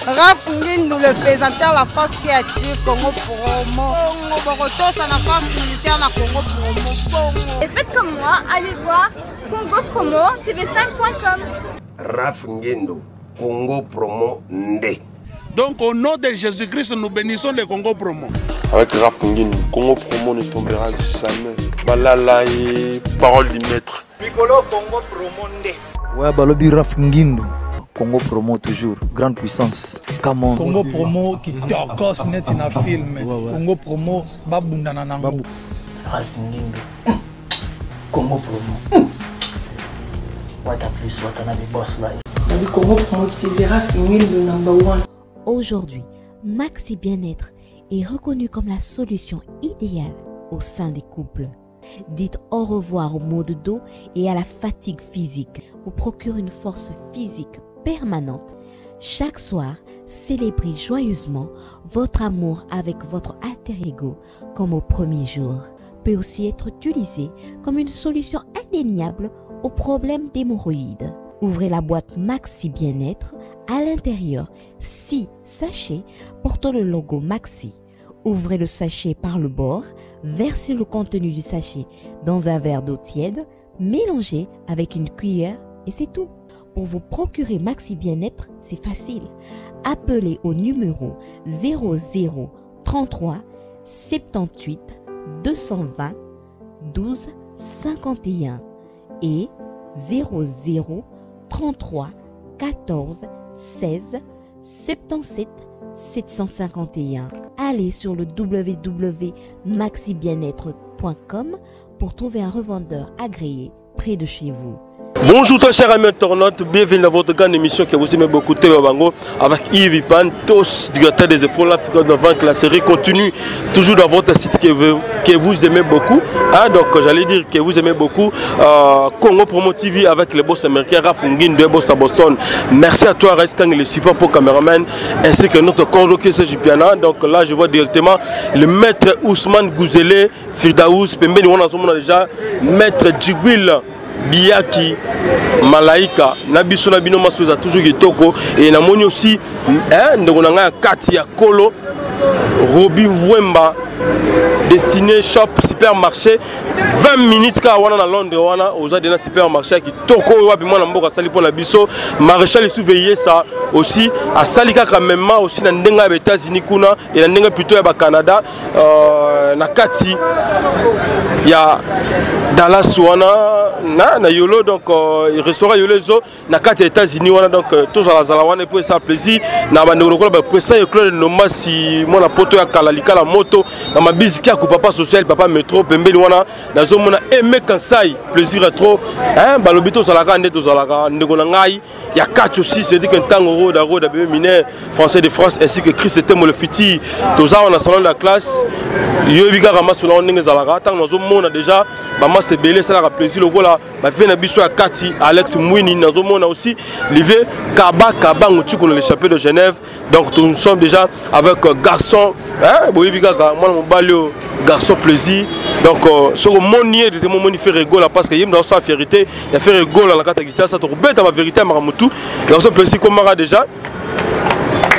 Raph Ngindu, le présenteur, la force qui attire Congo Promo. Congo Bokotosa, la force militaire, la Congo Promo. Congo. Et faites comme moi, allez voir Congo Promo TV5.com. Raph Ngindu, Congo Promo Ndé. Donc au nom de Jésus-Christ, nous bénissons le Congo Promo. Avec Raph Ngindu, Congo Promo ne tombera jamais. Balala et parole du maître. Piccolo Congo Promo Ndé. Ouais, balobi Raph Ngindu. Congo Promo toujours, grande puissance. Come on. Congo Promo qui tokos net na film. Ouais, ouais. Congo Promo babundana nango. Babu. Ralph Ngindu. Congo Promo. What a plus, what another boss life. Nabi Congo Promo TV, Ralph Ngindu number one. Aujourd'hui, Maxi Bien-être est reconnu comme la solution idéale au sein des couples. Dites au revoir aux maux de dos et à la fatigue physique. Vous procure une force physique permanente. Chaque soir, célébrez joyeusement votre amour avec votre alter ego comme au premier jour. Peut aussi être utilisé comme une solution indéniable aux problèmes d'hémorroïdes. Ouvrez la boîte Maxi Bien-être à l'intérieur, 6 sachets portant le logo Maxi. Ouvrez le sachet par le bord, versez le contenu du sachet dans un verre d'eau tiède, mélangez avec une cuillère et c'est tout. Pour vous procurer Maxi Bien-être, c'est facile. Appelez au numéro 00 33 78 220 12 51 et 00 33 14 16 77 751. Allez sur le www.maxibienetre.com pour trouver un revendeur agréé près de chez vous. Bonjour très chers amis internautes, bienvenue dans votre grande émission que vous aimez beaucoup, Théo Bango, avec Yves Ipan, tous directeur des efforts, l'Afrique de vaincre, la série continue toujours dans votre site que vous, que vous aimez beaucoup. Hein, donc j'allais dire que vous aimez beaucoup euh, Congo Promo TV avec le boss américain Raph de boss à Boston. Merci à toi Restang, le support pour caméraman, ainsi que notre convoqué Serge Piana. Donc là je vois directement le maître Ousmane Gouzélé, Firdaous, Pembeni, on a déjà maître Djibril Biyaki Malaika na biso na bino maso eza toujours kitoko et namoni aussi hein, ndeko na ngai ya kati ya kolo Robi Vwemba destiné shop supermarché 20 minutes kaka wana na Londres wana oza dena supermarché ya kitoko oyo wapi mwana mboka asali mpo na biso maréchal Isuve Yesa aussi asali kaka mema aussi na ndenge ya ba États-Unis kuna et na ndenge plutôt ya ba Canada euh, na kati ya Dallas wana na, na Yolo donc euh, restaurant Yolo ezo na kati ya États-Unis wana donc euh, tozala zala wana epo esala plaisir na bandeko lokola ba presa ya Claude Nomasi mwana poto ya kala likala moto na mabisi kiaku papa social papa metro pembeni wana nazomona Aimé Kansai plaisir ya trop hein balobi tozalaka nde tozalaka ndeko na ngai ya kati aussi c'est dit que ntango roda roda bebe mineur français de France ainsi que Christ Temo le futur toza wana salon de la classe yoyebi kaka masolo yango ndenge ezalaka ntango nazomona déjà bamasta ebele esalaka plaisir lokola bavie na biso ya kati Alex Mwini nazomona aussi live Kaba Kabango Tshikolo l'échappée de Genève donc nous sommes déjà avec euh, garçon hein, boyebi kaka mwana mobali oyo garçon plaisir donc euh, soki omoni ye tete momoni Ferre Gola parce que ye moto azosala fierité ya Ferre Gola na kati ya Kinshasa tokobeta bavérité ya makambo tout garçon plaisir komaka déjà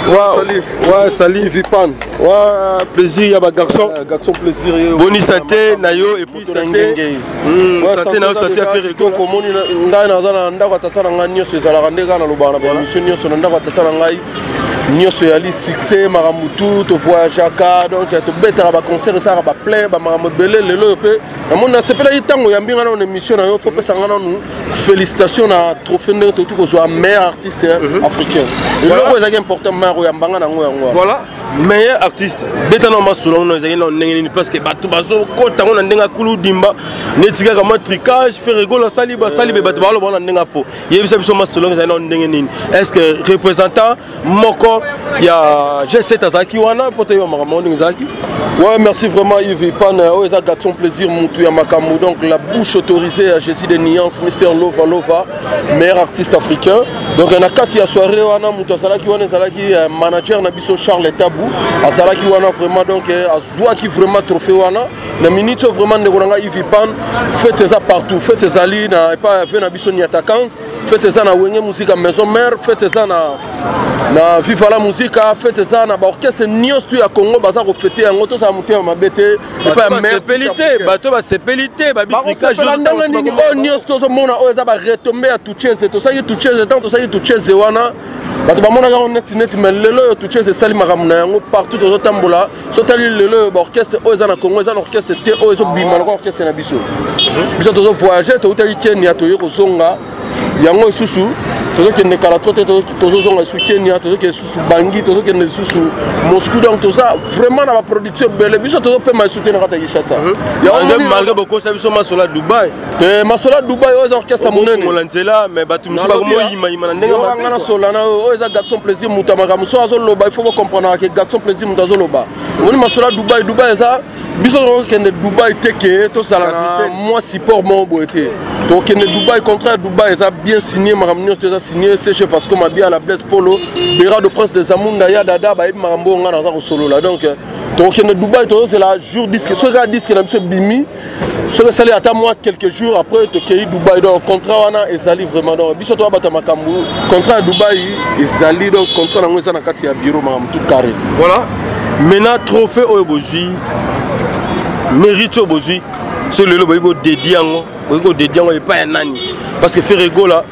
Ouais, ouais, salut Vipan. Ouais, plaisir ya ba garçon. Euh, garçon plaisir. Boni santé na yo et puis santé. Hmm, santé na yo santé ya Ferre Gola. Komoni ngai naza na ndako ya tata na ngai nyonso ezalaka nde kaka nalobaka na ba émission nyonso na ndako ya tata na ngai nyonso eyali succès makambo tu tovoyageaka donc tobetaka baconcert esalaka baplein bamakambo ebele lelo oyo mpe namoni nasepelaki ntango oyambi ngai nano na émission na yo fo pesa ngai nanu félicitation na trophée ndenge tokoki kozwa meilleur artiste mhm. africain eloko ezalaki important mare oyamba ngai nango yango voilà meilleur artiste beta na masolo ngo ezalaki na ndenge nini parce que bato bazokota ngo na ndenge ya kulu dimba neti kaka mwa tricage Ferre Gola asali basali be bato baloba na ndenge ya fo yebisa biso masolo ezali na ndenge nini est ce que représentant moko ya G7 azalaki wana mpo toyeba makambo ndenge ezalaki Ouais, merci vraiment Yves Ipan. Oh, eza garçon plaisir mutu ya makambo. Donc la bouche autorisée à Jésus de Nuance, Mister Lova Lova, meilleur artiste africain. Donc na kati ya soirée wana mutu azalaki wana ezalaki euh, manager na biso Charles Tabu. Tabu azalaki wana vraiment. Donc azwaki vraiment trophée wana na minute oyo. Vraiment, ndeko na ngai Ivi Pan, fête eza partout. Fête ezali na epai ya ve na biso Niatakans, fête eza na Wenge Musica Maison Mère, fête eza na Viva la Musica, fête eza na baorchestre nyonso tu ya Congo, baza kofêter yango. Tozala motema mabe te. Epai ya basepeli te, bato basepeli te. Bakosepela ndenge nini? Oyo nyonso tozomona oyo eza baretombées ya Tucheze. Tosalaki Tucheze, ntango tosalaki Tucheze wana, bato bamonaka yango neti neti, mais lelo oyo Tucheze esali makambo na yango partout. Tozotambola, sotali lelo oyo baorchestre oyo eza na Congo, eza na orchestre te oyo ezobima lokola orchestre na biso. Biso tozovoyage, toutaki Kenya, toye kozonga yango lisusu, tozokende kala trop te, tozozonga lisusu Kenya, tozokende lisusu Bangi, tozokende lisusu Moscou. Donc toza vraiment na baproduction ebele. Biso tozopema lisusu te na kati ya Kinshasa. Malgré bokosa biso masolo ya Dubai. Te, masolo ya Dubai oyo eza orchestre monene. Monene nzela, mais bato mosusu bakomoyimayima na ndenge. Nga nasola na oyo eza Garçon Plaisir, moto ya makambo. So azoloba, il faut bocomprendre ke Garçon Plaisir moto azoloba. Omoni masolo ya Dubai, Dubai eza biso tokokende Dubai te ke tozala na mwa support moko boye te. Tokokende Dubai, contrat ya Dubai eza bien signé, makambo nyonso eza signé. CG Vasco Mabia, la Blaise Polo Bera de Prince de Zamunda ya Dada, bayebi makambo oyo nga naza kosolola. Donc tokokende Dubai, tozozela jour disque. Soki kaka disque na biso ebimi, soki esali ata mwa quelques jours après, tokei Dubai. Donc contrat wana ezali vraiment. Donc biso toya bato ya makambo. Contrat ya Dubai ezali, donc contrat nango eza na kati ya bureau, makambo tout carré. Voilà. Maintenant, trophée oyo bozwi, mérite oyo bozwi, so lelo boyi bodédier yango, boyi kodédier yango epai ya nani? Parce que Ferre Gola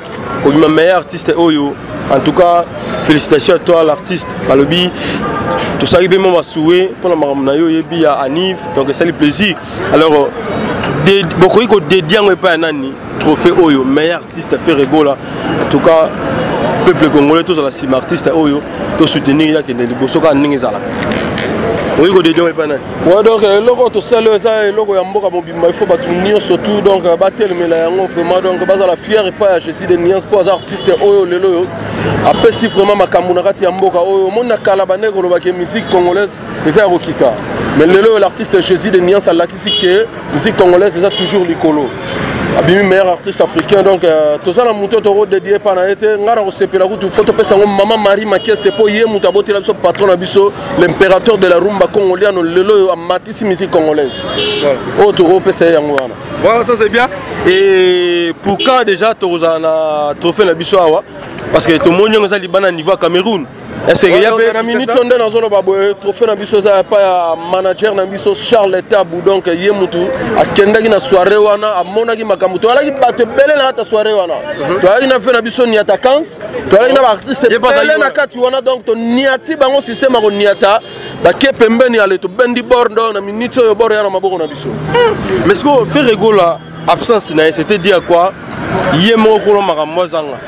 kobima meilleur artiste oyo, en tout cas félicitations à toi l'artiste. Balobi tosalaki mpe mwa basouhaits mpona makambo na yo, oyebi ya anive, donc esali plaisir. Alors bokoki kodédier yango epai ya nani, trophée oyo meilleur artiste Ferre Gola? En tout cas, peuple congolais, tozala nsima artiste oyo, tosoutenir ye, akende liboso kaka ndenge ezalaka. Okoki kodédier yango epai nani? Ouais, donc eloko oyo tosali oyo eza eloko ya mboka mobimba. Il faut bato nyonso tout donc batelemela yango vraiment. Donc bazala fier epai ya Jésus de Nuance, mpo aza artiste oyo lelo oyo apesi vraiment makambo na kati ya mboka oyo. Omoni, na kala bandeki kolobaki musique congolaise eza ya kokita, mais lelo oyo l'artiste Jésus de Nuance alakisi ke musique congolaise eza toujours likolo. Abimi meilleur artiste africain. Donc toza na moto tokodédier epa na ye te. Ngai na kosepela kutu, faut topesa yango mama Marie Makese, mpo ye moto abotela biso patron na biso, l'impérateur de la rumba congoliano. Lelo oyo amatisi musique congolaise oyo, tokopesa ye yango wana. Voilà, ça c'est bien. Et pour quand déjà tokozala na trophée na biso awa? Parce que tomoni yango eza libanda, niveau ya Cameroun. Na minute oyo nde nazoloba boye, trophée na biso eza epai ya manager na biso Charles Tabu. Donc ye mutu akendaki na soirée wana, amonaki makambo. Toyalaki bato ebele na kati ya soirée wana. Toyalaki na fe na biso Niata Kans, toyalaki na baartiste ebele na kati wana. Donc toniati bango, système ya koniata, bake pembeni, ale tobendi bord. Donc na minute oyo bord ya na maboko na biso. Mais ce Ferre Gola, absence na ye, c'était dire quoi? Ye moko kolo makambo azanga.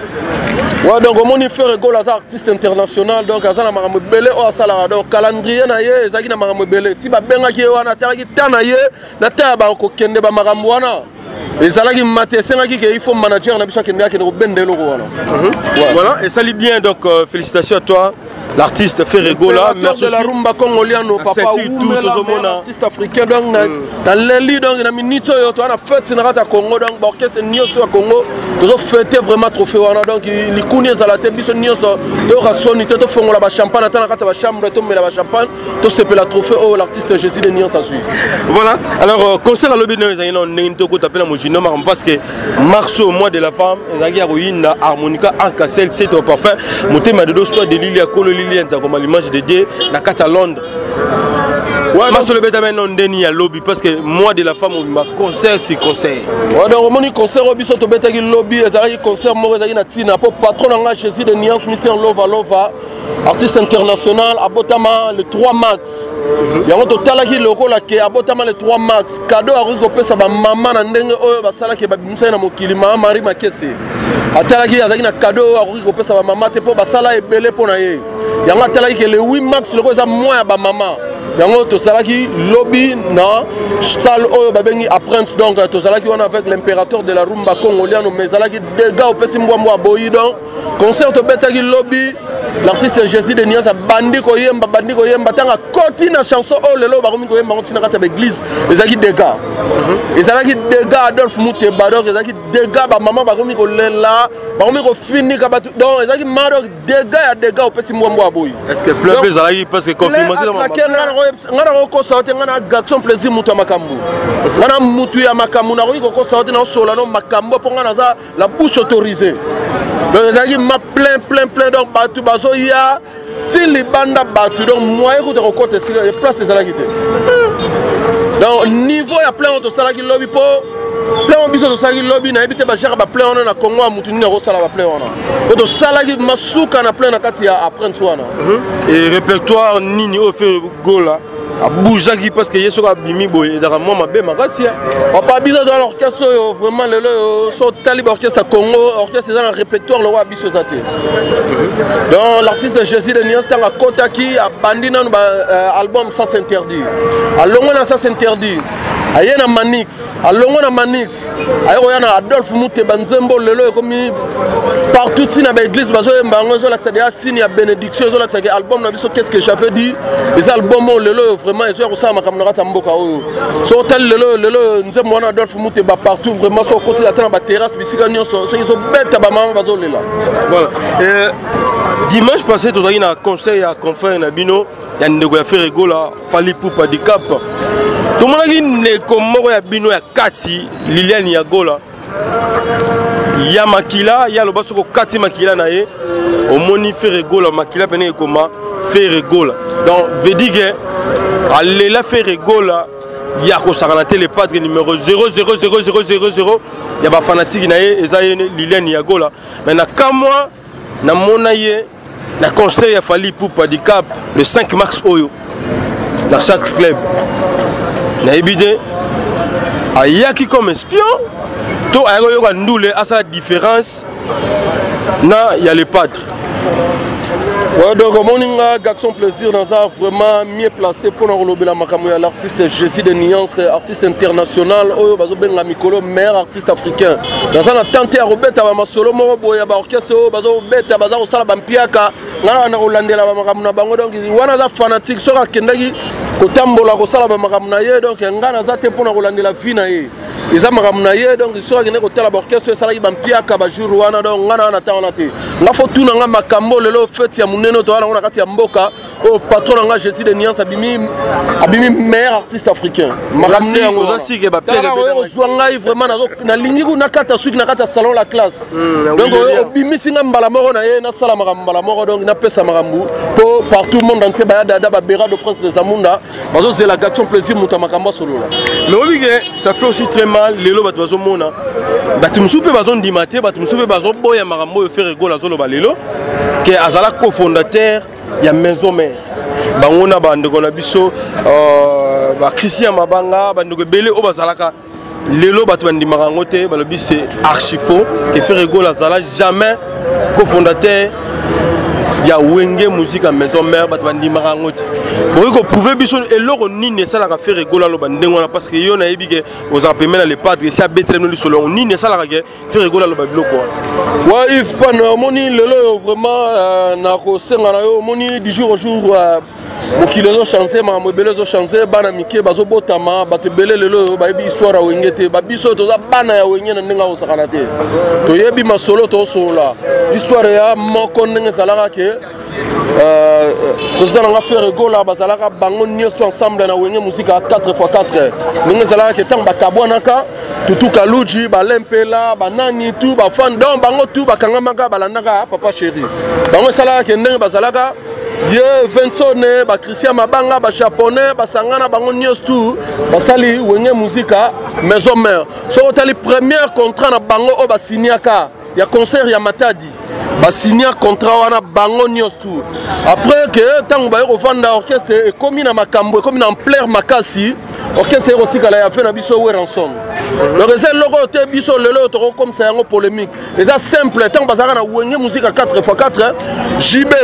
Ouais, donc omoni, Ferre Gola aza artiste international, donc aza na makambo ebele oyo asalaka. Donc calendrier na ye ezalaki na makambo ebele. Ti babengaki ye wana, atalaki ta na ye na ta ya bakokende, bamakambo wana ezalaki mate. Esengaki ke il faut manager na biso akende, akende kobenda eloko wana. Voilà, esali bien. Donc félicitations à toi l'artiste Ferre Gola. Merci de la rumba congoliano, papa tout. Artiste africain. Donc na leli, donc na minute oyo toza na fête na kati ya Congo. Donc baorchestre nyonso ya Congo tozofêter vraiment trophée wana. Donc likuni ezala te, biso nyonso toyoka soni te, tofongola bachampagne ata na kati ya bachambre, tomela bachampagne, tosepela trophée oyo l'artiste Jésus de Nuance azwi. Voilà. Alors concert alobi ndenge ezalaki na ndenge tokota mpe na mozino makambo, parce que mars au mois de la femme ezalaki ya koyinda. Harmonica Ancasel, c'est au parfum motema dodo soit de lili ya kolo lili ya nzakoma, l'image de Dieu na kati ya Londres. Masolo ebetami no ndeni ya lobi, parce que mois de la femme obima concert si concert. Ouais, donc omoni, concert oyo biso tobetaki lobi ezalaki concert moko ezalaki na ntina, mpo patron na ngai Jésus de Nuance, Mister Lova Lova, artiste international, abotama le 3 mars. Yango totalaki lokola ke abotama le 3 mars, cadeau akoki kopesa bamama na ndenge oyo basalaki babimisaki na mokili mama Marie Makese, atalaki azalaki na cadeau oyo akoki kopesa bamama te, mpo basala ebele mpo na ye. Yango atalaki ke le 8 mars lokola eza mois ya bamama, yango tozalaki lobi na salle oyo babengi Apprente. Donc tozalaki wana avec l'impérateur de la rumba congoliano, mais ezalaki dégâts, opesi mbwambwa aboyi. Donc concert tobetaki lobi. L'artiste Jésus de Nias abandi koyemba, bandi koyemba, ntango akoti na chanson oyo lelo bakomi koyemba yango ntina kati ya baeglise, ezalaki dégâts. Ezalaki dégâts Adolphe Muteba, donc ezalaki dégâts, bamama bakomi kolela, bakomi kofinika bato, donc ezalaki ma donc dégâts ya dégâts, opesi mbwa mbwa aboyi. Est-ce que plein mpe ezalaki parce que confirmation nga nakokosa yo te, nga na garçon plaisir, moto ya makambo, nga na motu ya makambo, nakoki kokosa yo te, naosola no makambo mpo nga naza la bouche autorisée. Donc ezalaki ma plein plein plein, donc bato bazoya ti libanda bato, donc moyen kuta kokota esika place ezalaki te. Donc niveau ya plein oyo tosalaki lobi, mpo plein oyo biso tosalaki lobi, nayebi te bagere baplein wana na Congo ya mutu nini akosala baplein wana, po tosalaki masuka na plein na kati ya apprente wana. Et répertoire nini oyo Ferre Gola abougeaki? Parce que ye soki abimi boye ezalaka mwa mabe makasi. Papa, biso toza na orchestre oyo vraiment lelo oyo so otali baorchestre ya Congo, orchestre eza na répertoire lokola biso eza te. Donc l'artiste Jésus de Niance, ntango akotaki, abandi nanu ba album Sens Interdit, alongwe na Sens Interdit, aye na Manix, alongwe na Manix, aye koya na Adolphe Muteba, nzembo lelo ekomi partout ntina baeglise bazoyemba yango, ezolakisa deya signe ya bénédiction, ezolakisa ke album na biso Qu'est-ce que j'avais dit eza album oyo lelo oyo vraiment ezoya kosala makambo na kati ya mboka oyo. So otali lelo oyo, lelo oyo nzembo wana Adolphe Muteba partout vraiment, so okoti ata na baterrasse, bisika nyonso, soki ezobeta, bamama bazolela. Voilà. Dimanche passé tozalaki na conseil ya confrère na bino ya ndeko ya Ferre Gola, Fally Ipupa Dicap. Tomonaki ndeko moko ya bino ya kati, Liliane ya Gola ya makila, ye aloba soki okati makila na ye, omoni Ferre Gola, makila pene ekoma Ferre Gola. Donc veut dire que alela Ferre Gola ya kosakana te, le padre numéro 0000000 ya bafanatike na ye eza ye Liliane ya Gola. Mais na kamwa namona ye na conseil ya Fally Ipupa Dicap le 5 mars oyo na chaque club, nayebi te ayaki comme espion to ayaki koyoka ndule asala différence na ya le padre. Ouais, donc omoni nga garçon plaisir, naza vraiment mieux placé mpona kolobela makambo ya l'artiste Jésus de Nuance, artiste international oyo bazobenga mikolo meilleur artiste africain. Naza na tante ya kobeta bamasolo moko boye ya baorchestre oyo bazobeta, baza kosala bampiaka, nga na banda kolandela bamakambo na bango. Donc wana aza fanatique, soki akendaki kotambola kosala bamakambo na ye, donc nga naza te mpona kolandela vie na ye, eza makambo na ye. Donc soki akende kotala baorchestre esalaki bampiaka bajour wana, donc nga na wana ntango wana te. Nga fo tuna nga makambo lelo, fete ya monene oyo toza nango na kati ya mboka oyo, patron na nga Jésus de Nuance abimi meilleur artiste africain, makambo nde yango ozwa ngai vraiment nalingi ku nakata suki na kati ya salon la classe. Donc obimisi nga mbala moko na ye, nasala makambo mbala moko, donc napesa makambo mpo partout monde entier baya dada babera de Prince de Zamunda bazozela garçon plaisir, moto ya makambo asolola. Mais oyebi ke ça fait aussi très mal lelo bato bazomona, bato mosusu mpe bazondima te, bato mosusu mpe bazoboya makambo oyo Ferre Gola azoloba lelo ke azala cofondateur ya maison mère. Bango na bandeko na biso bachristien Mabanga, bandeko ebele oyo bazalaka lelo, bato bandimaka yango te, balobi c'est archi faux ke Ferre Gola azala jamais cofondateur ya Wenge Musique ya maison mère. Bato bandimaka yango te. Bokoki koprouve biso eloko nini esalaka Ferre Gola aloba ndenge wana? Parce que yo nayebi ke ozala pembeni na le padre, esi abetela bino lisolo yango. Nini esalaka ke Ferre Gola aloba biloko wana? Wa Yves Pan, omoni lelo oyo vraiment nakosenga na yo, omoni du jour au jour mokili ezochange, makambo ebele ezochange, bana mike bazobotama, bato ebele lelo oyo bayebi histoire ya Wenge te. Babiso oyo toza bana ya Wenge na ndenge akosakana te, toyebi masolo, tosolola histoire ya moko ndenge ezalaka ke président nanga Ferre Gola bazalaka bango nyonso ensemble na Wenge Musique 4x4, ndenge ezalaka ke ntango bakabwanaka, Tutu Kaluji, balempela banani tu bafan, donc bango tu bakangamaka, balandaka papa chéri. Bango esalaka ke ndenge bazalaka ye Vinsone, bachristien Mabanga, bajaponais basangana, bango nyonso tu basali Wenge Musique maison mère. Soki otali première contrat na bango oyo basiniaka ya concert ya Matadi, basinia contrat wana bango nyonso tu. Après ke ntango baye kovanda, orchestre ekomi na makambo, ekomi na ampleur makasi, orchestre ekotikala ya fe na biso Werrason. Donc eza eloko oyo te biso lelo oyo tokokomisa yango polémique, eza simple. Ntango bazalaka na Wenge Musique 4x4, JB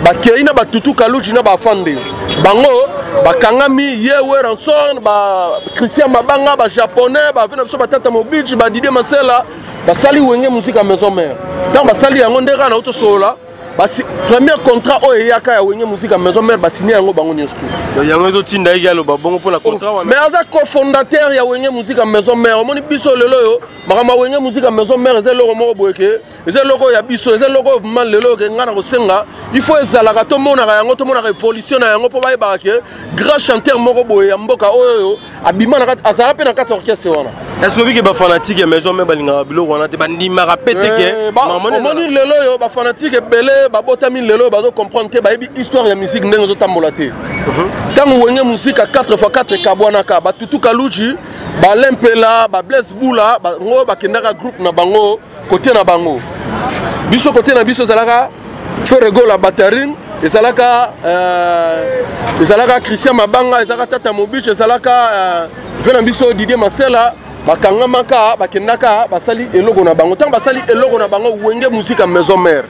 bakei na batutu Kaluji na bafande, bango bakangami ye Werrason, bachristien Mabanga, bajaponais, bave na biso batata Mobiji, badidie Masela, basali Wenge Musique ya maison mère. Ntango basali yango nde kaka na otosolola. Basi premier contrat oyo eyaka ya Wenge Musica Maison Mère, basigné yango bango nyonso tu. Yango ezotinda ye aloba bongo mpo na contrat wana. Mais aza cofondateur ya Wenge Musica Maison Mère. Omoni biso lelo oyo makambo ya Wenge Musica Maison Mère eza eloko moko boye ke eza eloko oyo ya biso, eza eloko oyo vraiment lelo oyo ke ngai na kosenga il faut ezalaka, tomonaka yango, tomonaka évolution na yango mpo bayebaka ke grand chanteur moko boye ya mboka oyo abima na kati, azala mpe na kati ya orchestre wana. Est-ce que obiki bafanatique ya Maison Mère balingaka biloko wana te, bandimaka pe te ke omoni lelo oyo bafanatique ebele babotami lelo oyo bazocomprendre te, bayebi histoire ya musique ndenge ezotambola te. Ntango Wenge Musica 4x4 ekabwanaka, batutu Kaluji, balempela, bablaise bula, bango bakendaka groupe na bango kote na bango. Biso kote na biso ezalaka Ferre Gola Batarine, ezalaka ezalaka Christian Mabanga, ezalaka Tata Mobich, ezalaka ve na biso Didier Masela. Bakangamaka, bakendaka, basali eloko na bango. Ntango basali eloko na bango Wenge Musica Maison Mère,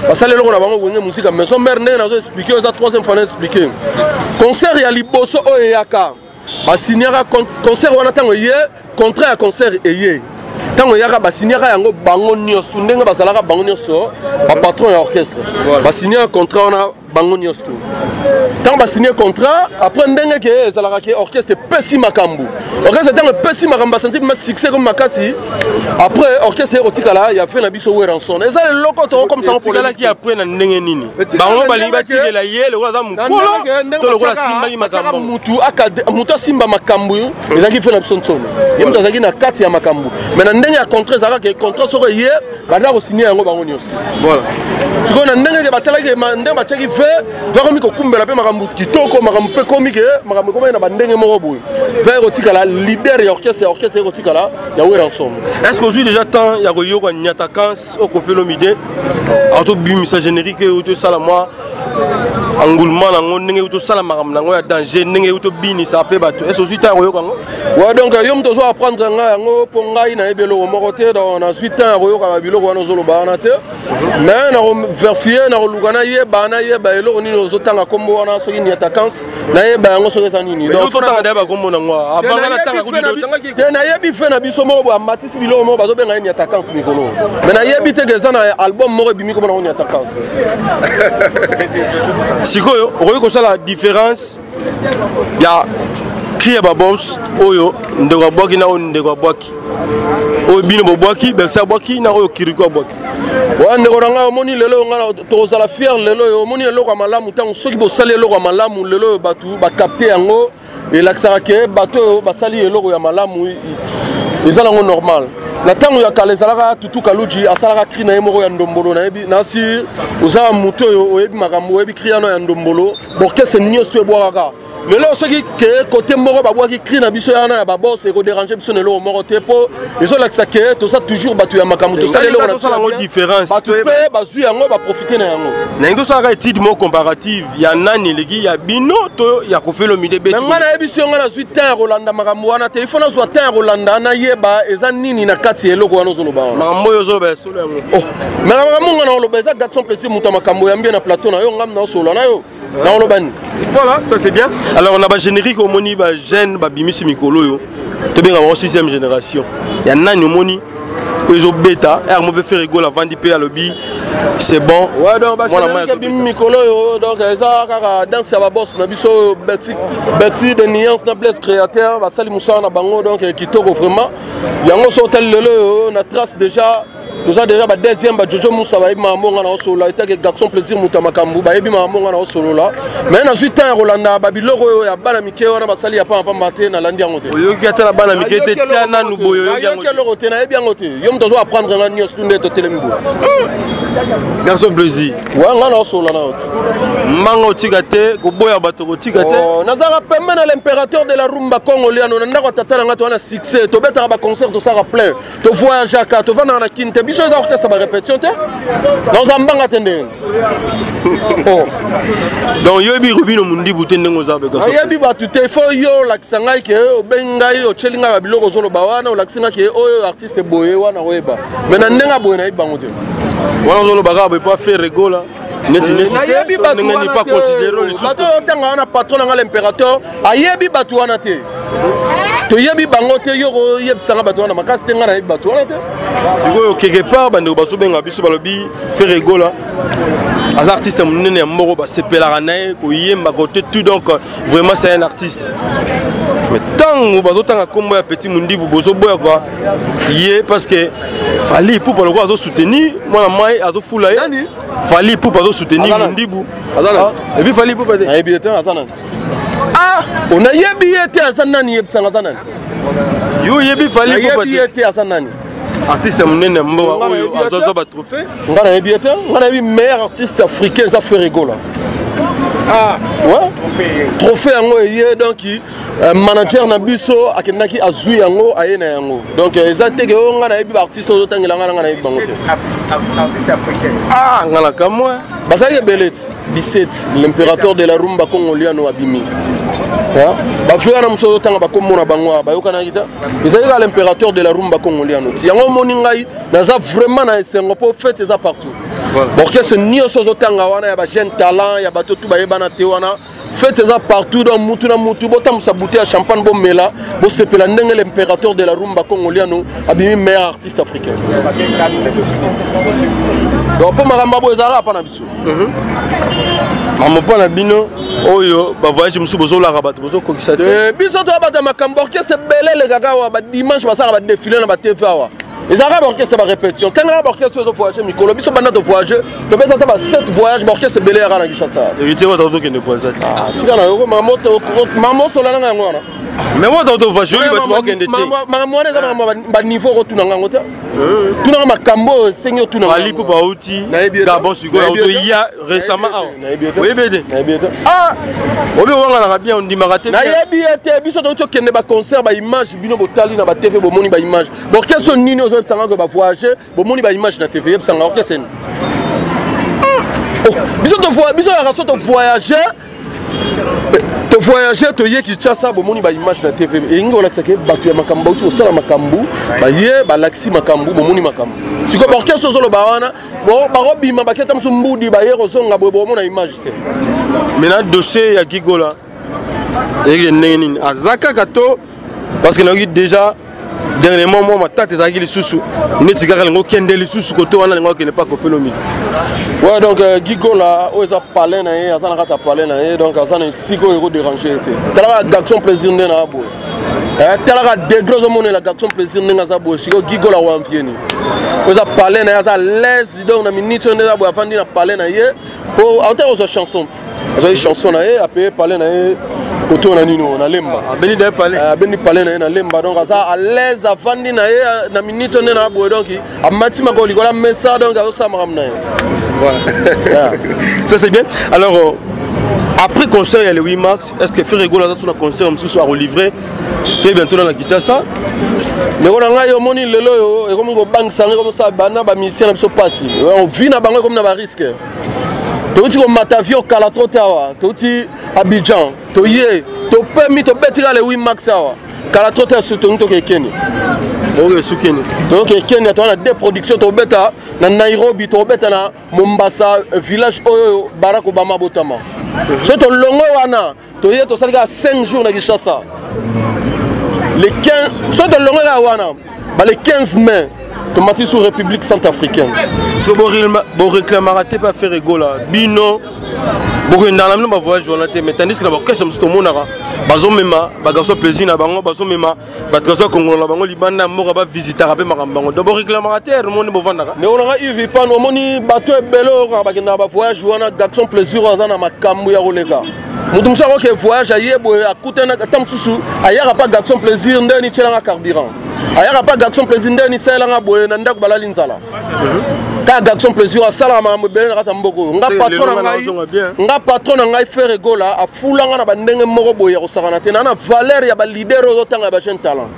basali eloko na bango Wenge Musica Maison Mère, ndenge nazo expliquer, eza troisième fois na expliquer. Concert ya liboso oyo eyaka, basignaka concert wana. Ntango eye contrat ya concert eye, ntango eyaka, basignaka yango bango nyonso tu, ndenge bazalaka bango nyonso bapatron ya orchestre, basignaka contrat wana bango nyonso tu. Ntango basigne contrat, après ndenge ke ezalaka ke orchestre epesi makambo, orchestre ntango epesi makambo, basanti ma succès comme makasi, après orchestre ekotikala ya fe na biso Werrason. Eza eloko tokokomisa après na ndenge nini bango balingi batikela ye lokola aza mokolo to lokola asimbaki makambo. Mutu asimba makambo ezalaki fe na biso Nsono, ye moto azalaki na kati ya makambo. Mais na ndenge ya contrat, ezalaka ke contrat soko eye, banda kosigne yango bango nyonso. Voilà. Sikoyo na ndenge ke batalaki ndenge batiaki ve vakomi kokumbela mpe makambo kitoko, makambo mpe komi ke makambo ekomaki na bandenge moko boye, ve ekotikala leader ya orchestre, ya orchestre ekotikala ya Werrason. Est ce que ozwi déjà temps ya koyoka Niatakans oyo Koffi Olomide atobimisa générique oyo tosala mwa engoulement nango, ndenge tosala makambo nango ya danger, ndenge tobinisa mpe bato? Est ce ozwi temps ya koyoka yango? Ouais, donc yo moto ozo apprendre ngai yango, mpo ngai nayebi eloko moko te. Donc nazwi temps ya koyoka babiloko wana ozoloba wana te, mais nakoverifie, nakoluka nayeba eloko nini ozotanga nkombo wana. Soki Niatakans, nayeba yango soki eza nini. Te, nayebi fe na biso moko boye amatisi biloko moko bazobenga ye Niatakans mikolo, mais nayebi te ke eza na album moko ebimi komona ngo Niatakans. Sikoyo okoki kosala différence ya cri ya babos oyo ndeko abwaki na oyo ndeko abwaki, oyo bino bobwaki, Bercy abwaki na oyo Kiriko abwaki? Wa ndeko na ngai, omoni lelo oyo ngai tokozala fier. Lelo oyo omoni eloko ya malamu, ntango soki bosali eloko ya malamu lelo oyo bato bacapte yango, elakisaka ke bato oyo basali eloko ya malamu, eza nango normal. Na ntango ya kala ezalaka Tutu Kaluji asalaka cri na ye moko ya ndombolo. Nayebi nasi oza motu oyo oyebi makambo, oyebi cri wana ya ndombolo, borchestre nyonso to ebwakaka. Lelo soki ke kote moko babwaki cri na biso yana ya babos, ekoderange biso na eloko moko te, mpo ezolakisa ke toza toujours bato ya makambo, tosali eloko na biso, différence bato mpe bazwi yango, baprofite na yango. Nalingi tosalaka étude moko comparative ya nani eleki, ya bino to ya Koffi Olomide beti. Ngai nayebi so ngai nazwi temps ya kolanda makambo wana te. Il faut nazwa temps ya kolanda, nayeba eza nini na kati ya eloko wana ozoloba wana. Makambo oyo ozoloba ya solo yango? Oh, mais makambo nga na oloba eza Garçon Plaisir, moto ya makambo oyambi ye na plateau na yo, ngam na osolola na yo, na oloba nini? Voilà, ça c'est bien. Alors na bagénérique, omoni bajeune babimisi mikolo oyo tobenga bango sixième génération, ya nani omoni oyo ezobeta ere mo mpe Ferre Gola avandi mpe alobi c'est bon? Ouais, donc bagénérique ebimi mikolo oyo, donc eza kaka danse ya babos na biso oyo, Bercy, Bercy de Nuance na Blaise Créateur, basali mosala na bango, donc kitoko vraiment. Yango so otali lelo oyo na trace, déjà toza déjà ba deuxième, ba Jojo Musa bayebi makambo nga na osolola, etake Garçon Plaisir, moto ya makambo, bayebi makambo nga na osolola. Mais nazwi temps ya kolanda babiloko oyo ya bana mike wana basali ya pamba pamba te, nalandi yango te. Oyoki ata na bana mike te, tia nanu boye, oyoki yango? Nayoki eloko te, nayebi yango te. Yo moto azo apprendre nga nyonso tu nde totelemi boye. Garçon Plaisir. Wa nga na osolola na yo te. Mbanga otika te, koboya bato kotika te. Oh, nazalaka pembe na l'impérateur de la rumba congoliano na ndako ya tata na nga. To wana succès, tobetaka baconcert, tosalaka plein, tovoyageaka, tovandaka na kini te. Biso eza orchestre barépétition te, naoza mbanga te ndenge. Oh. Donc yoyebi Robino Mundibu te ndenge oza? Oyebi bato te. Faut yo olakisa ngai ke obengi ngai, otyeli ngai babiloko ozoloba wana, olakisi ngai ke oyo artiste boye wana, oyeba. Mais na ndenge boye nayebi bango te. Wana ozoloba kaka boye po Ferre Gola neti neti. Nayebi bato wana te. Bato oyo otanga wana, patron na ngai l'impérateur ayebi bato wana te, toyebi bango te. Yo koyebisanga bato wana makasi te, ngai nayebi bato wana te. Sikoyo quelque part bandeko bazobenga biso, balobi Ferre Gola Aza artiste monene ya moko basepelaka na ye koyemba kote tout, donc vraiment c'est un artiste. Mais ntango bazotanga nkombo ya Petit Mundibu, bozoboya kwa ye parce que Fally Ipupa lokola azosoutenir mwana mai, azofula ye. Fally Ipupa azosoutenir Mundibu. Et puis Fally Ipupa te. Nayebi ye te, aza nani? Ah, onayebi ye te, aza nani? Yebisanga, aza nani? Yo oyebi Fally Ipupa? Nayebi ye te, aza nani? Artiste monene ya mboka oyo azwazwa batrophée. Nga nayebi ye te. Nga nayebi meilleur artiste africain eza Ferre Gola. Ah. Ouais, trophée yango eye, donc manager na biso akendaki, azwi yango, aye na yango. Donc eza te ke oyo nga nayebi baartiste oyo ozotangela nga na nga nayebi bango te. Ah, nga na kamwa. Bazalaki ebele ti 17, l'impérateur de la rumba congoliano abimi. Bavie wana mosusu ozotanga bakombo na bango awa bayokanaki te, ezali kaka l'impérateur de la rumba congoliano. Ti yango omoni ngai naza vraiment na esengo mpo fête eza partout. Baorchestre nyonso ozotanga wana ya bajeune talent, ya bato tu bayebana te wana, fête eza partout. Donc mutu na mutu botambusa bouteille ya champagne, bomela, bosepela ndenge l'impérateur de la rumba congoliano abimi meilleur artiste africain. Donc mpo makambo abo ezalaka mpa na biso. Makambo mpo na bino oyo, bavoyage mosusu bozolaka bato, bozokokisa te. Biso toyabata makambo. Orchestre ebele elekaka awa, badimanche basalaka badéfilé na batv awa, ezalaka baorchestre barépétition. Ntangaka baorchestre oyo ezovoyage mikolo biso, banda tovoyage, tobeta ata ba 7 voyage, baorchestre ebele yaka na Kinshasa. Héritier wata tokende poisa te. Tika na yoko mama osola nanga yango wana. Mais wata tovoyage, oyo bato bakokende te. Makambo wana eza makambo baniveau okotuna ngango te. Tunanga makambo oyo esengi otuna. Fally mpo bauti Gabon sikoyo, autoya récemment awa, oyebi ete? Nayebi ete. Ah, obi owanganaka bien, ondimaka te. Nayebi ye te. Biso touti okende baconcert, baimage bino botali na batv, bomoni baimage. Baorchestre nini ozoyebisanga ke bavoyage, bomoni baimage na tv? Yebisanga orchestre nini? Biso biso yaka so tovoyage, tovoyage, toye Kinshasa, bomoni baimage na tv. Elingi kolakisaka bato ya makambo bauti kosala makambo, baye balakisi makambo, bomoni makambo. Sikoyo baorchestre ozoloba wana bakobima, baketa mosu mbudi, baye kozonga boye, bomona image te. Maintenant, dossier ya Gigola eyeke ndenge nini? Aza kaka to? Parce que nayoki déjà dernièrement mwa matata ezalaki lisusu, neti kaka lingo okende lisusu kote wana, lingo okende pa Koffi Olomide. Ouais, donc Gigola oyo eza palais na ye, aza na kati ya palais na ye, donc aza na esika oyo ekoderange ye te. Talaka Garçon Plaisir nde na boye, talaka degré ozomonela Garçon Plaisir ndenge aza boye. Sikoyo Gigola wanvieni, oyo eza palais na ye, aza l'aise. Donc na minute oyo nde eza boye, afandi na palais na ye po auta kozwa chanson ti azwaki chanson na ye, apaye palais na ye koto na nini na Lemba. Abendi daye palais. Abendi palais na ye na Lemba, donc aza à l'aise, afandi na ye na minute nde na boye. Donc amati makolo likolo ya mesa, donc azosala makambo na ye. Voilà, ça c'est bien. Alors après concert ya le 8 mars, est ce que Ferre Gola aza so na concert mosusu arelivrer très bientôt na Kinshasa? Ndeko na ngai, omoni lelo oyo ekomi kobangisa ngai, ekomosala bana bamusicien na biso mpasi, vi na bango ekomi na barisque. Touti komata avion kala trop te awa, touti Abidjan, toye, topemi, tobeti kaka le 8 mars awa. Kala trop te tongi toke Kenya. Oke sukeni. Toke Kenya, toza na deux production, tobeta na Nairobi, tobeta na Mombasa, village oyo Barack Obama botama. So tolongo wana, toye, tosali kaka 5 jours na Kinshasa. Le 15, so tolongo kaka wana ba le 15 mai, tomati sur République centrafricaine. Soki boréclamaka te mpe Ferre Gola, bino bokendaka na bino bavoyage wana te. Mais tandis que na baorchestre mosusu tomonaka bazomema bagarçon plaisir na bango, bazomema batrésor congolo na bango libanda ya mboka, bavisitaka mpe makambo bango. Donc boréclamaka te, omoni bovandaka. Ndeko nanga Yves Pan, omoni bato ebele oyo kaka bakendaka bavoyage wana, garçon plaisir oyo aza na makambo ya koleka. Moto mosusu akoke voyage, aye boye, akutana ata mosusu, ayaka pa garçon plaisir ndeni tielanga carburant, ayaka pa garçon plaisir ndeni salelanga boye, na ndako balali nzala. Kaka garçon plaisir asalaka makambo ebele na kati ya mboka oyo. Nga patron na ngai, nga patron na ngai Ferre Gola afulanga na bandenge moko boye ya kosakana te. Naa na valeur ya baleader oyo ozotanga ya bajeune talent,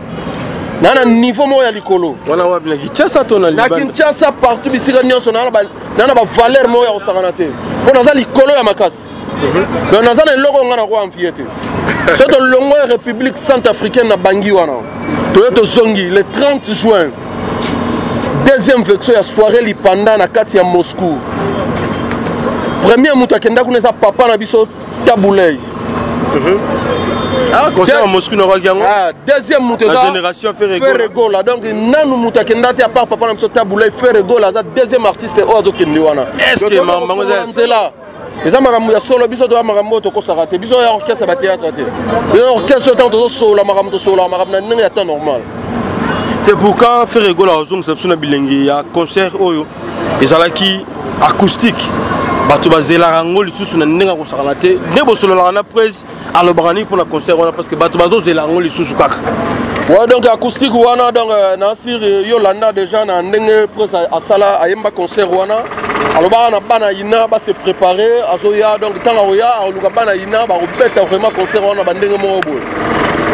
naa na niveau moko ya likolo. Wana wapi, na Kinshasa to na Na Kinshasa, partout, bisika nyonso, naa na bavaleur moko ya kosakana te mpo naza likolo ya makasi. Donc naza na eloko nga nakoa envie te. So tolongo ya République centrafricaine na Bangi wana, toye tozongi le 30 juin, deuxième version ya soirée lipanda na kati ya Moscou. Premier moto akenda kuna eza papa na biso Tabulei. Ah, concert ya Moscou nakwaki yango. Ah, deuxième moto eza génération Ferre Gola. Donc nanu moto akenda te à part papa na biso Tabu Ley, Ferre Gola aza deuxième artiste oyo azokende wana. Est-ce que makambo eza nzela? Eza makambo ya solo, biso toya makambo oyo tokosaka te, biso ya orchestre ba théâtre te, biso orchestre oyo ntango tozosolola makambo, tosolola makambo na ndenge ya temps normal. C'est pourquoi Ferre Gola azongisa biso na bilengi ya concert oyo ezalaki acoustique. Bato bazelaka yango lisusu na ndenge akosakana te, nde bosololaka na presse, alobaka nini mpona concert wana, parce que bato bazozela yango lisusu kaka. Ouais, donc acoustique wana, donc na sir Yolanda déjà na ndenge presse asala ayemba concert wana, alobaka na bana ina ba se préparer, azoya. Donc ntango akoya, aluka bana ina bakobeta vraiment concert wana ba ndenge moko boye.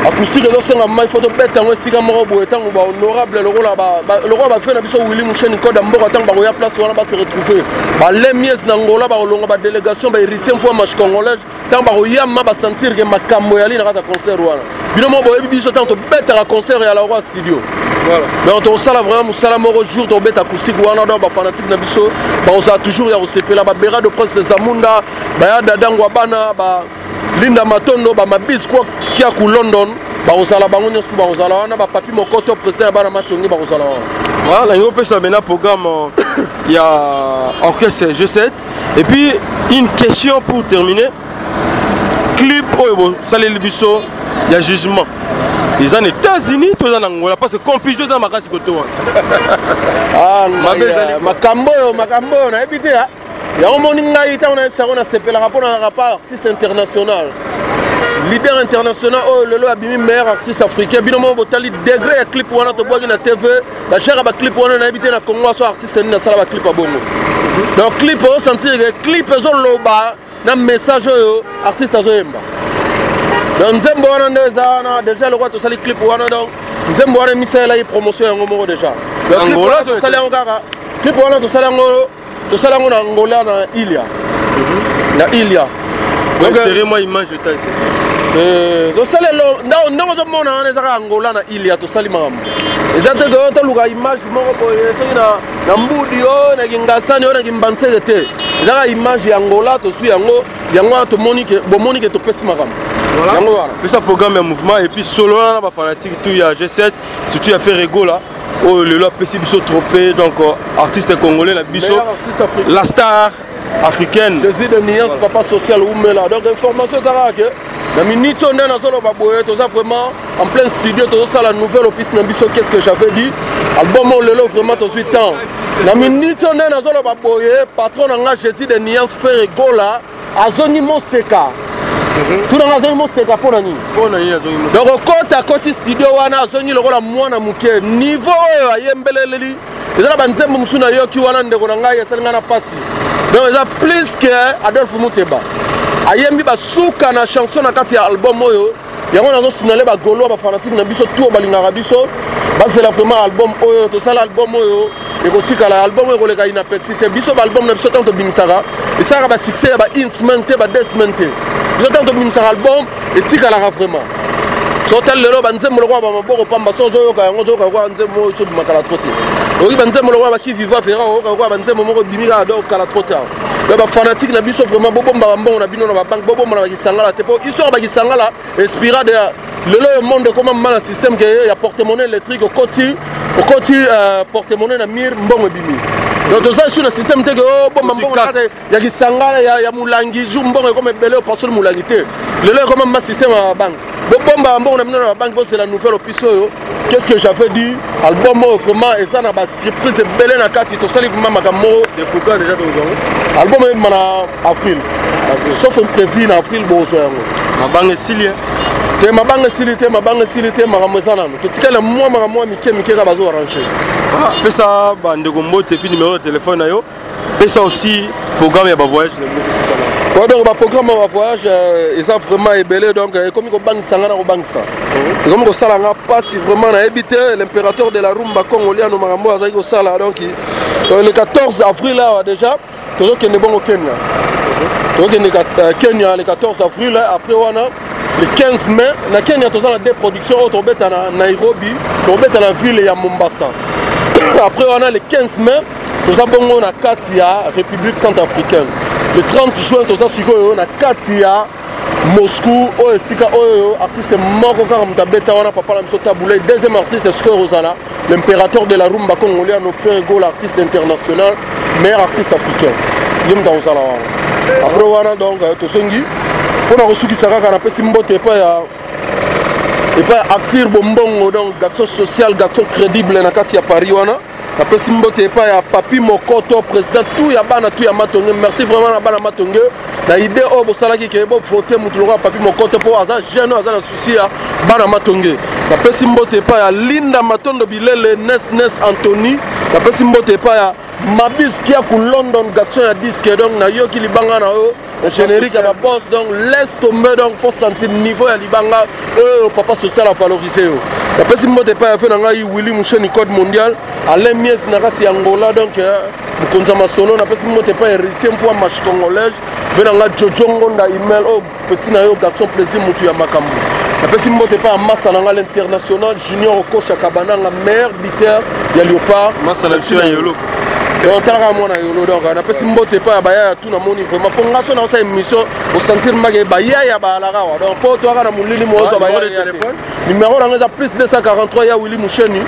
Acoustique ezosenga mai, faut tobeta yango esika moko boye, ntango ba honorable lokola bafe na biso Willy Musheni Koda mboka, ntango bakoya place wana ba se retrouver, ba lemies na Ngola bakolonga ba délégation, ba héritier mfua marche congolaise, ntango bakoyama basentir ke makambo eyali na kati ya concert wana. Bino moko boyebi biso ntango tobetaka concert ya la Roi Studio. Donc tokosala vraiment mosala moko jour tokobeta acoustique wana. Donc bafanatique na biso bakozala toujours ya kosepela, babera de Prince de Zamunda, baya Dadangwa, bana ba Linda Matondo, bamabis kwa Kiaku London, bakozala bango nyonso tu bakozala wana, bapapi Mokoto, président ya bana Matongi, bakozala wana. Voilà, yango opesa maintenant programme ya orchestre G7. Et puis une question pour terminer, clip oyo bosaleli biso ya jugement eza na États-Unis to eza na Angola? Parce que confusion eza makasi kote wana. Makambo oyo, makambo oyo nayebi te. Yango moni ngai ntango nayebisa yango, nasepelaka mpo nalaka pa artiste international, leader international oyo lelo abimi meilleur artiste africain. Bino moko botali degré ya clip wana tobwaki na TV, bachere baclip wana, nayebi te na Congo aso artiste nini asala baclip ya bongo. Donc clip osentir ke clip ezoloba na message oyo artiste azoyemba. Donc nzembo wana nde eza wana déjà, lokola tosali clip wana, donc nzembo wana emisalelaki promotion yango moko déjà. Tosali yango kaka clip wana, tosali yango, tosali yango na Angola, na Ilia, na Ilia. Serrez-moi image États-Unis. Tosali ndenge ozomona wana, eza kaka Angola na Ilia. Tosali makambo eza te ke toluka image moko boye soki na Mbudi oyo, na Kingasani oyo, na Kimbanseke te. Eza kaka image ya Angola tozwi yango, yango wana tomoni ke bomoni ke topesi makambo yango wana. Pesa programme ya mouvement et puis solo wana na bafanatique tout ya G7, surtout ya Ferre Gola oyo lelo apesi biso trophée, donc artiste congolais na biso, la star africaine. Jésus de nuance, papa social umela. Donc information eza kaka ke na minute oyo nde nazoloba boye, toza vraiment en plein studio, tozosala nouvelle opus na biso, Qu'est-ce que j'avais dit, album oyo lelo vraiment tozwi temps. Na minute oyo nde nazoloba boye, patron na nga Jésus de nuance Ferre Gola azongi moseka, tuna nga azongi moseka mpo na nini. Donc okota akoti studio wana, azongi lokola mwana moke. Niveau oyo ayembeleleli eza na banzembo mosusu nayoki wana, ndeko na ngai, esali ngai na mpasi. Donc eza plus que Adolphe Muteba ayembi basuka na chanson na kati ya album oyo. Yango nazosinale bagaulois, bafanatike na biso tout balingaka biso, bazela vraiment album oyo tosala. Album oyo ekotikala, album oyo ekoleka inaperçu te. Biso baalbum na biso ntango tobimisaka, esalaka basuccès ya ba une semaine te, ba 2 semaines te. Biso ntango tobimisaka album, etikalaka vraiment. So otali lelo banzembo lokola bamaboko pamba, so ozoyoka yango, ozoyoka lokola nzembo oyo tobima kala trop te. Oyoki banzembo lokola baki viva vera, oyoka lokola banzembo moko ebimi kaka donc kala trop tard. Donc bafanatique na biso vraiment, bobomba bambongo na bino na babanke, bobomba na bakisangala te, po histoire bakisangala espira de lelo oyo monde ekoma mma na système ke ya porte-monnaie électrique. Okoti porte-monnaie na mire, mbongo ebimi. Donc toza su na système te ke obomba mbongo ya kisangala ya molangi, jour mbongo ekoma ebele opasoli molangi te. Lelo ekoma mma système ya babanke. Bobomba mbongo na bino na babanke, bozela nouvelle opus oyo, Qu'est-ce que j'avais dit, album oyo vraiment eza na basurprise ebele na kati. Tosali vraiment makambo moko. C'est pourquoi déjà tozwa album eyebima na avril, sauf imprévu, na avril bozwa yango. Mabanga esili? Te, mabanga esili te, mabanga esili te. Makambo eza nano, totikali na mwa makambo mwa mike mike kaka bazo arrange. Pesa bandeko mbote, puis numéro de téléphone na yo, pesa aussi programme ya bavoyage na bino. Ouais, donc baprogramme ya bavoyage eza vraiment ebele. Donc ekomi kobangisa nga na kobangisa, ekomi kosala nga mpasi vraiment, nayebi te. L'impérateur de la rumba congoliano, makambo oyo azalaki kosala. Donc le 14 avril awa déjà tozokende bongo Kenya, tozokende Kenya le 14 avril. Après wana, le 15 mai na Kenya, toza na deux productions oyo tobeta na Nairobi, tobeta na ville ya Mombasa. Après wana, le 15 mai, toza bongo na kati ya République centrafricaine. Le 30 juin, toza sikoyo na kati ya Moscou oyo esika oyo artiste moko kaka moto abeta wana papa na biso Tabu Ley. Deuxième artiste sikoyo kozala l'impérateur de la rumba congolais, nos frères Gola, artiste international, meilleur artiste africain, ye moto akozala wana. Après wana, donc tozongi mpona kosukisa kaka. Napesi mbote epai ya Arthur Bombongo, donc garçon social, garçon crédible na kati ya Paris wana. Napesi mbote epai ya Papi Mokoto, président tout ya bana tout ya Matonge. Merci vraiment na bana Matonge na idée oyo bosalaki ke bovote motu lokola Papi Mokoto, mpo aza jeune oyo aza na souci ya bana Matonge. Napesi mbote epai ya Linda Matondo Bilele, Nes Nes Anthony. Napesi mbote epai ya Mabis Kiaku London, garçon ya disque. Donc nayoki libanga na yo, générique ya baboss, donc laisse tomber. Donc faut sentir niveau ya libanga oyo papa social avaloriser yo. Napesi mbote epai ya fe na ngai Willi Musheni, code mondial, Alain Mies na kati ya Angola, donc mokonzi ya masolo. Napesi mbote epai Héritier Mfua Mache Congolaise, ve na ngai Jojo Ngonda Email oyo petit na yo, garçon plaisir, motu ya makambo. Napesi mbote epai ya masa na ngai, l'international Junior Okosha Kabananga, meilleur buteur ya Léopard. Masa na biso ya Yolo. Donc talaka mwana Yolo. Donc napesi mbote epai ya bayaya tu. Namoni vraiment, mpo nga so naosala émission, osentir mbake bayaya bayalaka awa. Donc mpo toyaka na molili, moozwa bayaya te. Numéro nango eza plus 243 ya Willi Musheni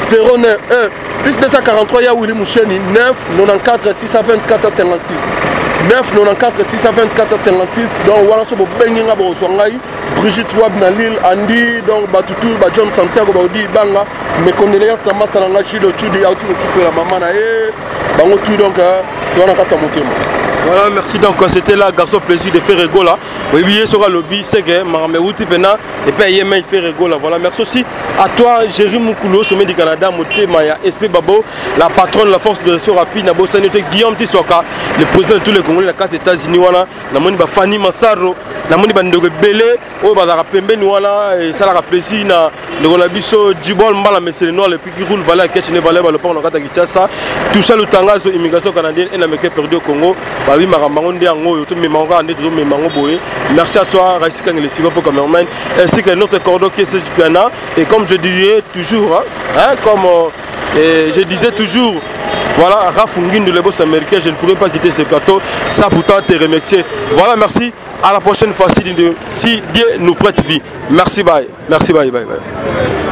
09 1 plus 243 ya Willi Musheni 9 94 620 456, 9 94 620 456. Donc wana so bobengi nga, bokozwa ngai. Brigitte Wab na Lille, Andy, donc batutu ba John Santiago Baudi Banga. Mes condoléances na masa na nga Gilles Chudi, auti kokufela mama na ye. Bango tout, donc toza na kati ya motema. Voilà, merci. Donc, c'était là, garçon plaisir de Ferre Gola. Oui, oui, sur le lobby, c'est que Maramé Outi Pena, et puis Yémen Ferre Gola. Voilà, merci aussi à toi, Jérémy Moukoulou, sommet du Canada, Moté Maya, Esprit Babo, la patronne de la force de réseau rapide, Nabo Sanité, Guillaume Tissoka, le président de tous les Congolais, la carte États-Unis, voilà, namoni ba Fanny Massaro, namoni ba Ndoko Belé, oyo bazalaka pembeni wana, esalaka plaisir na ndeko na biso Djibol Mbala Mesele Noir, le qui roule valeur Ketchne, valeur balopango na kati ya Kinshasa. Tout ça, lutangazo immigration canadienne et na perdu au Congo, babi makambo yango nde yango oyo tomema yango kaka nde tozomema yango boye. Merci à toi, Raïs Kangele Siva po cameraman, ainsi que notre cordon qui est Serge Piana. Et comme je dirais toujours, hein, comme et je disais toujours, voilà, Raph Ngindu, le boss américain, je ne pourrais pas quitter ce plateau sans pourtant te remercier. Voilà, merci. À la prochaine fois, si Dieu nous prête vie. Merci, bye. Merci, bye, bye, bye.